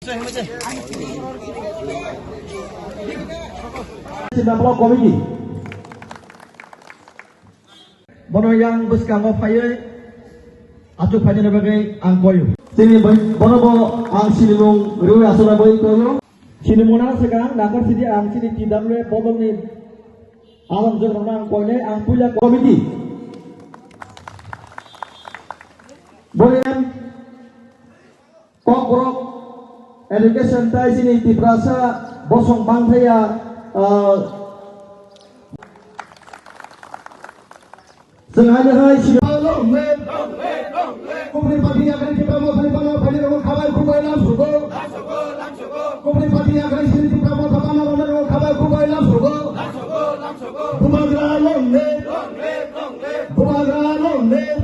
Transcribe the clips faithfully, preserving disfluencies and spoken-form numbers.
Sina Block Committee. Bono yang bwskango phaiwi achuk phainani bagwi ang koyo. Chini bai-, bono bo ang sinimung rwi aswkna bagwi koyo. Sinimung nang swkang nangkar sidi ang chini T W F bodolni alongjwk rokno ang koinai ang puila committee. Bono yang Kokborok education tai chini Tiprasa bosong bangthaya, ah, chwng haino hai sini. Kubri party yakni Tipra Motha ni bana phani rong khabai kubai lam sugo. Kubri party yakni sini Tipra Motha bana rong khabai kubai lam sugo. Bubagra long live. Bubagra long live.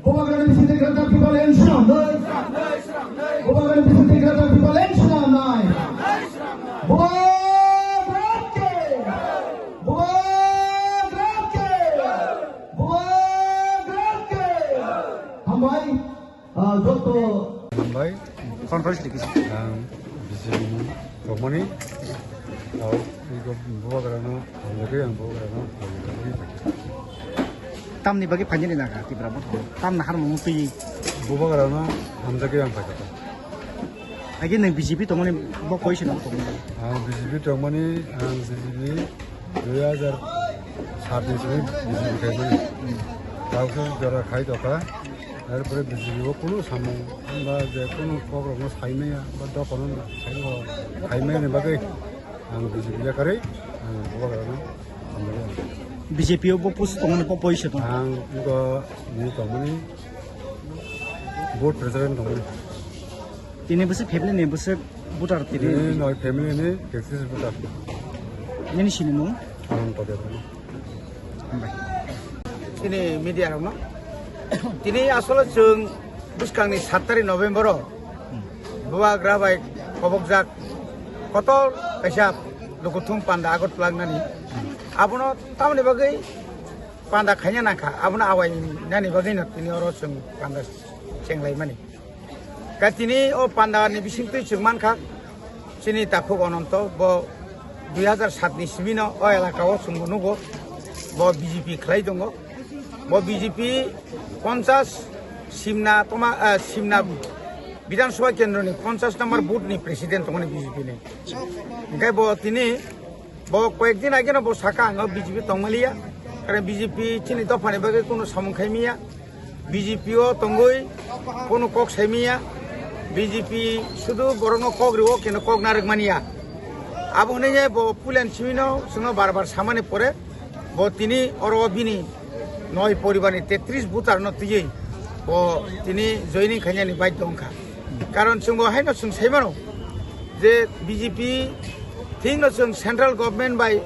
Bubagrani bising twi kwrak tak Tiprasa land swnamnai. Bubagrani bising twi kwrak tak Tiprasa land swnamnai. Bubagra ke! Bubagra ke! Bubagra ke! Hambai, ah, joto. Hambai. Conference dikis. Ang bising tongmani. Tao, iko Bubagrano, hamjagwi ang Bubagrano, hamjagwi. Tamni bagwi phainani naga Tipra Motha? Tamni harmung twi? Bubagrano hamjagwi ang phaikha. Agi nang B J P tongmani bo koi sino tongmani? Ang B J P tongmani, ang B J P dui hajar sat ni simi B J P khaimani. Tao khe jora khai tokha. Erpore B J P o kunu samung ba je kunu kok rokno sai maya ba dophano sai o khai maya ni bagwi ang B J P yakarwi ang Bubagrano hamjagwi ang. B J P o bo post tongmani bo poisa tong. Ang iko ni tongmani board president tongmani. Tini bwswk family ni bwswk voter tini? Tini noi family ni tetis voter. Nini sinimung? Anand Patel. Hambai. Chini media rokno. Tini asole chwng bwskangni sat tarik November o Bubagra bai kobokjak kotor kaisa lukuthum panda Agartala wngnani. Abono tamoni bagwi panda khaina nangkha, abono awai nani bagwino tini oro chwng panda chenglaimani. Ka tini o panda ni bisingtwi chwng mankha, chini takhuk Ononto bo dui hajar sat ni simino o elaka o chwngbo nugo, bo B J P khlai tongo, bo B J P ponchas Simna toma, ah, Simna Bidhan Sabha Kendro ni ponchas number booth ni president tongmani B J P ni. Hingke bo tini Bo koyek din age no bo saka ang B J P tongmaliya, karon B J P chini dophani bagwi kunu samung khaimiya, B J P o tongwi kunu kok saimiya, B J P sudu borokno kok rio keno kok narwk manya. Abo hwnwi bo puilan simino chwngno bar bar samani pore bo tini oro bini noi poribarni tetris voter no twiwi bo tini joining khainani baidhyo wngkha. Karon chwng bo haino chwng sai mano je B J P thikno chwng central government bai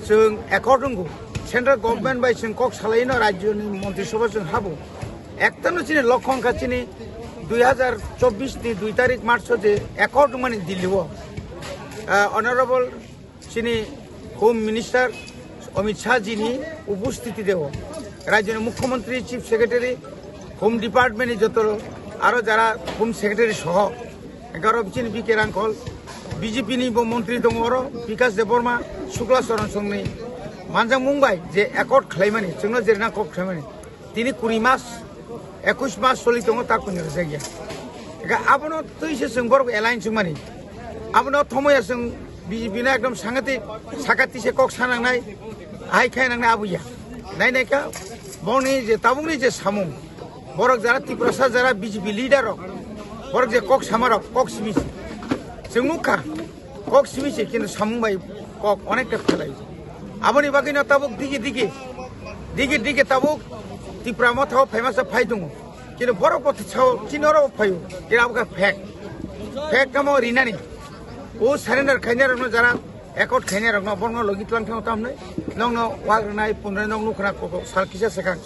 chwng accord wngo, central government bai chwng kok salaino rajyoni montri sabha chwng habo. Ektano chini lokho wngkha chini dui hajar chobbish ni dui tarik March o je accord wngmani Delhi o, ah, Honorable chini Home Minister Amit Shah ji ni upostiti deo, rajyoni Mukhyamantri, Chief Secretary, Home Department ni joto aro jara Home Secretary soho, egarok chini B K Rangkhol, B J P ni bo montri tongo oro, Bikash Debbarma, Shukla Charan Song ni manjakmung bai je accord khlaimani, chwngno jerna kok khlaimani. Tini kuri mas, ekush mas soli tongo, ta kuni rwjakya. Eka abono twi se chwng borok alliance wngmani. Abono thomoya chwng B J P no ekdom sangatik sakati se kok sanangnai, hai khainangnai abo ya. Nai nai kha, boni je tabukni je samung, borok jara Tiprasa jara B J P leader rok, borok je kok sama rok, kok simi se. Chwng nukha, kok simi se, kintu samung bai kok onekta phelai. Aboni bagwino tabuk digi digi, digi digi tabuk Tipra Motha o phaima sa phai tongo. Kintu borok bo sao chini oro phaio, kintu abo khe fake. Fake tamo rinani. O surrender khainai rokno jara accord khainai rokno borokno logi tlang thang tam nai. Nokno wak rwnai, punrai nok nukhna kok sal kisa swkang.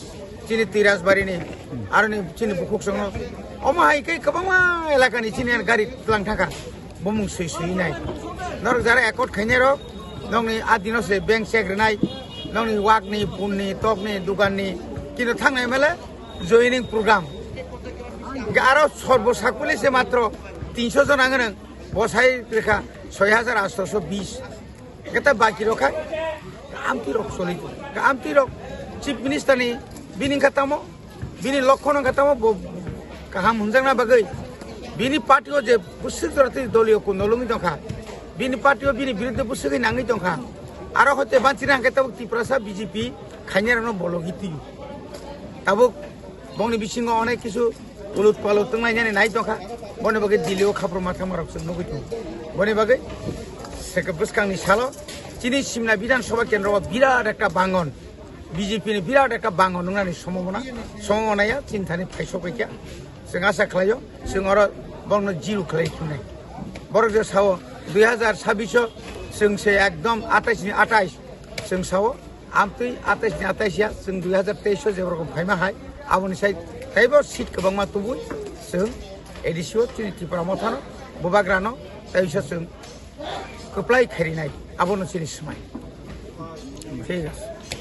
Chini Tiras Bari ni, aroni chini bukhuk songno. Omo hai khe kwbangma elaka ni chini gari tlang thangkha. Bumung sui sui nai. Norok jara accord khainai rok, nokni adino se bank check rwnai, nokni wakni, punni, tokni, dukanni, kino thangnai mele joining program. Hingke aro sorbo sakuli se matro Tinso jon ang nang bosai rekha soi hajar asto so bis. Kata baki rok khai amti rok soli. Amti rok chief minister ni bini khatamo, bini lokhono khatamo bo kaham hunjakna bagwi bini party o je busuk jorati doliyo kun nolungi tongkha. Bini party o bini biruddhe busugwi nangwi tongkha. Aro hote banchina hwnkhe tabuk Tiprasa B J P khainai rokno bologi twi. Tabuk bongni bisingo onek kisu ulut palut tonglainani nai tongkha. Boni bagwi Delhi o khapro mathangma rok chwng nugwi tongo. Boni bagwi seke bwskangni salo chini Simna Bidhan Sabha kendro o birat ekta bangon, B J P ni birat ekta bangon wngnani somobona, somobona ya chini thani phaisok bai kha. Chwng asa khlaio, chwng oro bongno zero khlai thungnai. Borok je sao dui hazar sabbish o chwng se ekdom atais ni atais chwng sao. Amtwi atais ni atais ya, chwng dui hazar teis o je borok phaima hai, aboni sai taibo seat kwbangma tubui chwng A D C o chini Tripura mothano, Bubagrano, taiso chwng kwplai khairinai, abono chini swmai. Thik ase.